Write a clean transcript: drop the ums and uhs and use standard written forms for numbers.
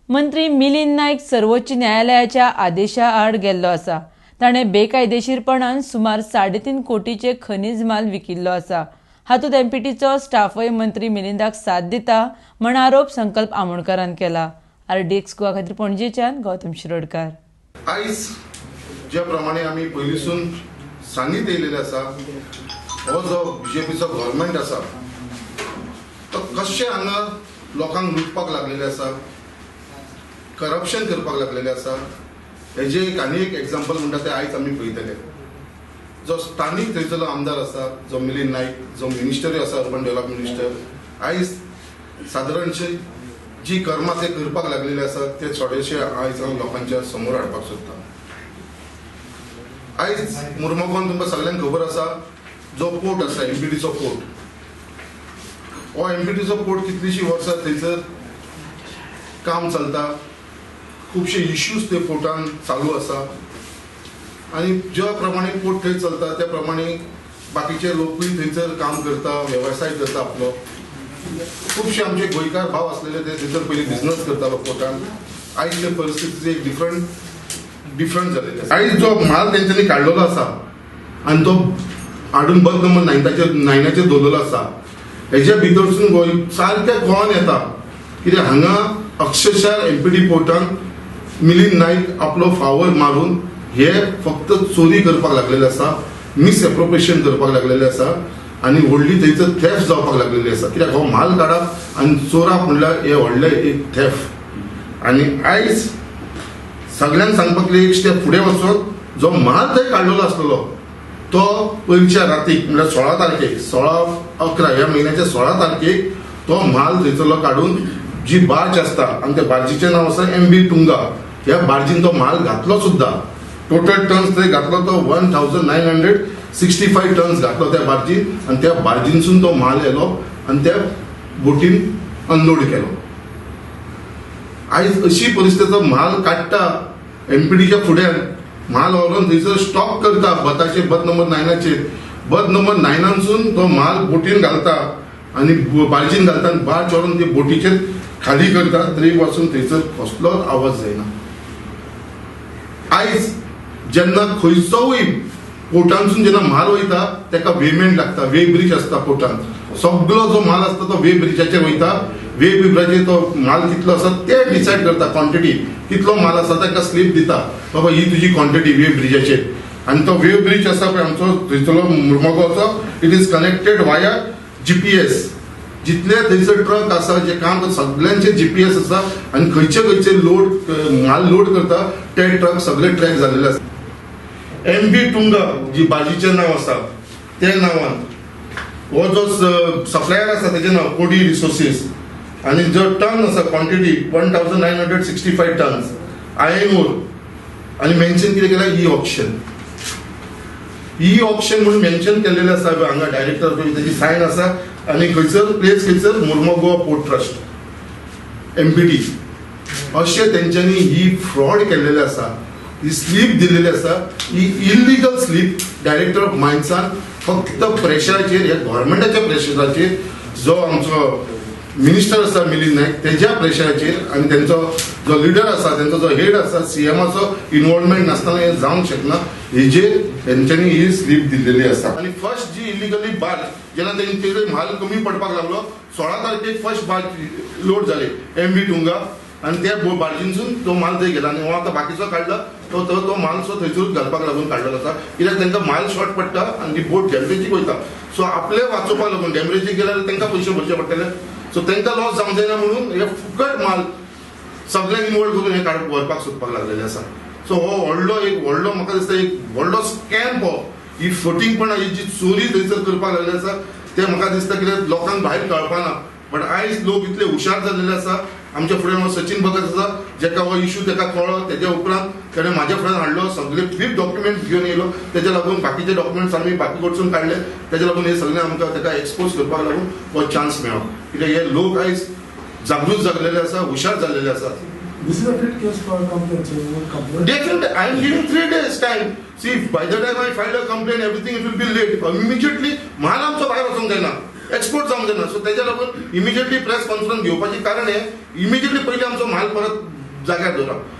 मंत्री मिलिंद नायक सर्वोच्च न्यायालयाच्या आदेशा आड गेल्लो आसा. ताणें बेकायदेशीरपणान सुमार 3.5 कोटीचे खनीज माल विकिल्लो आसा. हातूंत एमपीटीचो स्टाफय मंत्री मिलिंदाक साथ दिता म्हण आरोप संकल्प आमोणकारान केला. आरडीएक्स गोवा खातीर पणजेच्यान गौतम शिरोडकार. आयज ज्या प्रमाणे आमी पयलींसून सांगीत येयलेले आसा, हो जो बीजेपीचो गव्हर्मेंट आसा तो कशें हांगा लोकांक लुटपाक लागलेले आसा, करप्शन करपाक लागलेले आसा, हेजें एक आनी एक एग्जाम्पल म्हणटा तें आयज आमी पळयतले. जो स्थानीक थंयसरलो आमदार आसा, जो मिलिंद नायक, जो मिनिस्टरूय आसा, अर्बन डेव्हलपमेंट मिनिस्टर, आयज सादारणशे जी कर्मां ते करपाक लागलेले आसा ते थोडेशे आयज हांव लोकांच्या समोर हाडपाक सोदतां. आयज मुर्मगांव तुमकां सगल्यांक खबर आसा, जो पोर्ट आसा, एमपीटीचो पोर्ट, हो एमपीटीचो पोर्ट कितलींशीं वर्सां थंयसर काम चलता. खुबशे इश्यूज ते पोर्टान चालू आसा आनी ज्या प्रमाणे पोर्ट थंय चलता त्या प्रमाणे बाकीचे लोकूय थंयसर काम करता, वेवसाय करता आपलो. खुबशे आमचे गोंयकार भाव आसलेले ते थंयसर पयलीं बिझनस करतालो पोर्टान. आयज ते परिस्थिती एक डिफरंट डिफरंट जालेली आसा. आयज जो माल तेंच्यांनी काडलेलो आसा आनी तो हाडून बर्थ नंबर नायनाचेर दवरलेलो आसा, हेज्या भितरसून गोंय सारकें कळोन येता कित्याक हांगा अक्षरशः एमपीटी पोर्टान मिलिंद नायक आपलो फावर मारून हे फक्त चोरी करपाक लागलेले आसा, मिसएप्रोप्रिएशन करपाक लागलेले आसा आनी व्हडली थंयसर थेफ जावपाक लागलेली आसा. कित्याक हो माल काडप आनी चोरप म्हणल्यार हे व्हडलें एक थेफ. आनी आयज सगळ्यांक सांगपाक एक स्टेप फुडें वचून जो माल थंय काडलेलो आसलेलो तो पयरच्या रातीक, म्हणल्यार 16 तारखेक, 16/11, ह्या म्हयन्याच्या 16 तारखेक तो माल थंयसरलो काडून जी बार्ज आसता आनी त्या बार्जीचें नांव आसा एम बी तुंगा, ह्या बार्जीन तो माल घातलो सुद्दां. टोटल टन्स थंय घातलो तो 1965 tons घातलो त्या बार्जीन आनी त्या बार्जीनसून तो माल येलो आनी त्या बोटीन अनलोड केलो. आयज अशी परिस्थिती, माल काडटा एमपीटीच्या फुड्यान, माल व्हरून थंयसर स्टॉप करता बर्थाचेर, बर्थ नंबर नायनाचेर. बर्थ नंबर नायनानसून तो माल बोटीन घालता आनी बार्जीन घालता आनी बार्ज व्हरून ते बोटीचेर खाली करता, तरी पासून थंयसर कसलोच आवाज जायना. आयज जेन्ना खंयचोय पोर्टानसून जेन्ना माल वयता तेका वेमेंट लागता, वे ब्रिज आसता पोर्टान. सगळो जो माल आसता तो वे ब्रिजाचेर वयता. वे ब्रिजाचेर तो माल कितलो आसा ते डिसायड करता, क्वॉन्टिटी कितलो माल आसा. ताका स्लीप दिता, बाबा ही तुजी क्वॉन्टिटी वे ब्रिजाचेर. आनी तो वे ब्रिज आसा पळय आमचो थंयसरलो मुर्मगांवचो, it is connected via GPS. जितले थंयसर ट्रक आसा जे काम करता सगळ्यांचे जीपीएस आसा आनी खंयचे खंयचे लोड माल लोड करता ते ट्रक सगळे ट्रॅक जाल्लेले आसा. एम बी तुंगा जी बार्जीचें नांव आसा त्या नांवान हो जो सप्लायर आसा तेजें नांव कोडी रिसोर्सीस आनी जो टन आसा quantity 1965 tons iron ore आनी मेन्शन कितें केलां? E auction. ई ऑक्शन म्हणून मेन्शन केल्लेलें आसा. हांगा डायरेक्टर तेजी सायन आसा आनी खंयसर प्लेस खंयसर? मुर्मो गोवा पोर्ट ट्रस्ट, एमपीटी. अशें तेंच्यांनी ही फ्रॉड केल्लेली आसा, ही स्लीप दिलेली आसा, ही इलिगल स्लीप डायरेक्टर ऑफ मायन्सान फक्त प्रेशराचेर, ह्या गव्हर्मेंटाच्या प्रेशराचेर, जो आमचो मिनिस्टर आसा मिलिंद नायक तेज्या प्रेशराचेर आनी तेंचो जो लिडर आसा, तेंचो जो हेड आसा, सीएमाचो इन्वॉल्वमेंट नासतना हें जावंक शकना, हेजेर तेंच्यांनी ही स्लीप दिल्लेली आसा. आनी फर्स्ट जी इलिगली बार्ज जेन्ना तेंचे माल कमी पडपाक लागलो, 16 तारखेक फर्स्ट बार्ज लोड जाली एम बी तुंगा आनी त्या बार्जीनसून तो माल थंय गेला. आनी हो आतां बाकीचो काडला तो तो तो माल सो थंयसरूच घालपाक लागून काडलेलो आसा, कित्याक तांकां माल शॉर्ट पडटा आनी ती बोट डॅमेजीक वयता. सो आपले वाचोवपाक लागून, डॅमेजीक गेल्यार तांकां पयशे भरचे पडटले, सो तांकां लॉस जावंक जायना म्हणून हे फुकट माल सगळ्यांक इन्वॉल्व करून हे काड व्हरपाक सोदपाक लागलेले आसा. सो हो व्हडलो एक व्हडलो, म्हाका दिसता एक व्हडलो स्कॅम हो. ही फटींगपणां, ही जी चोरी थंयसर करपाक लागलेली आसा ते म्हाका दिसता कित्याक लोकांक भायर कळपाना. बट आयज लोक इतले हुशार जाल्लेले आसा. आमच्या फुडें हो सचिन भगत आसा, जेका हो इशू तेका कळ्ळो, तेज्या उपरांत तेणें म्हाज्या फुड्यान हाडलो, सगळे बीग डॉक्युमेंट घेवन येयलो. तेज्या लागून बाकीचे डॉक्युमेंट्स आमी बाकी कडसून काडले. तेज्या लागून हे सगळे आमकां तेका एक्सपोज करपाक लागून हो चान्स मेळ्ळो, कित्याक हे लोक आयज जागृत जाल्लेले आसा, हुशार जाल्लेले आसा. This is a fit case for complaint, so you will complain. Definitely, I am giving 3 days time. See, by the time I file a complaint, everything, it will be late. Immediately, माल आमचो भायर वचोंक जायना. Export जावंक जायना. So तेज्या लागून immediately press conference घेवपाचें कारण हें, इमिजिएटली पयलीं आमचो म्हाल परत जाग्यार दवरप.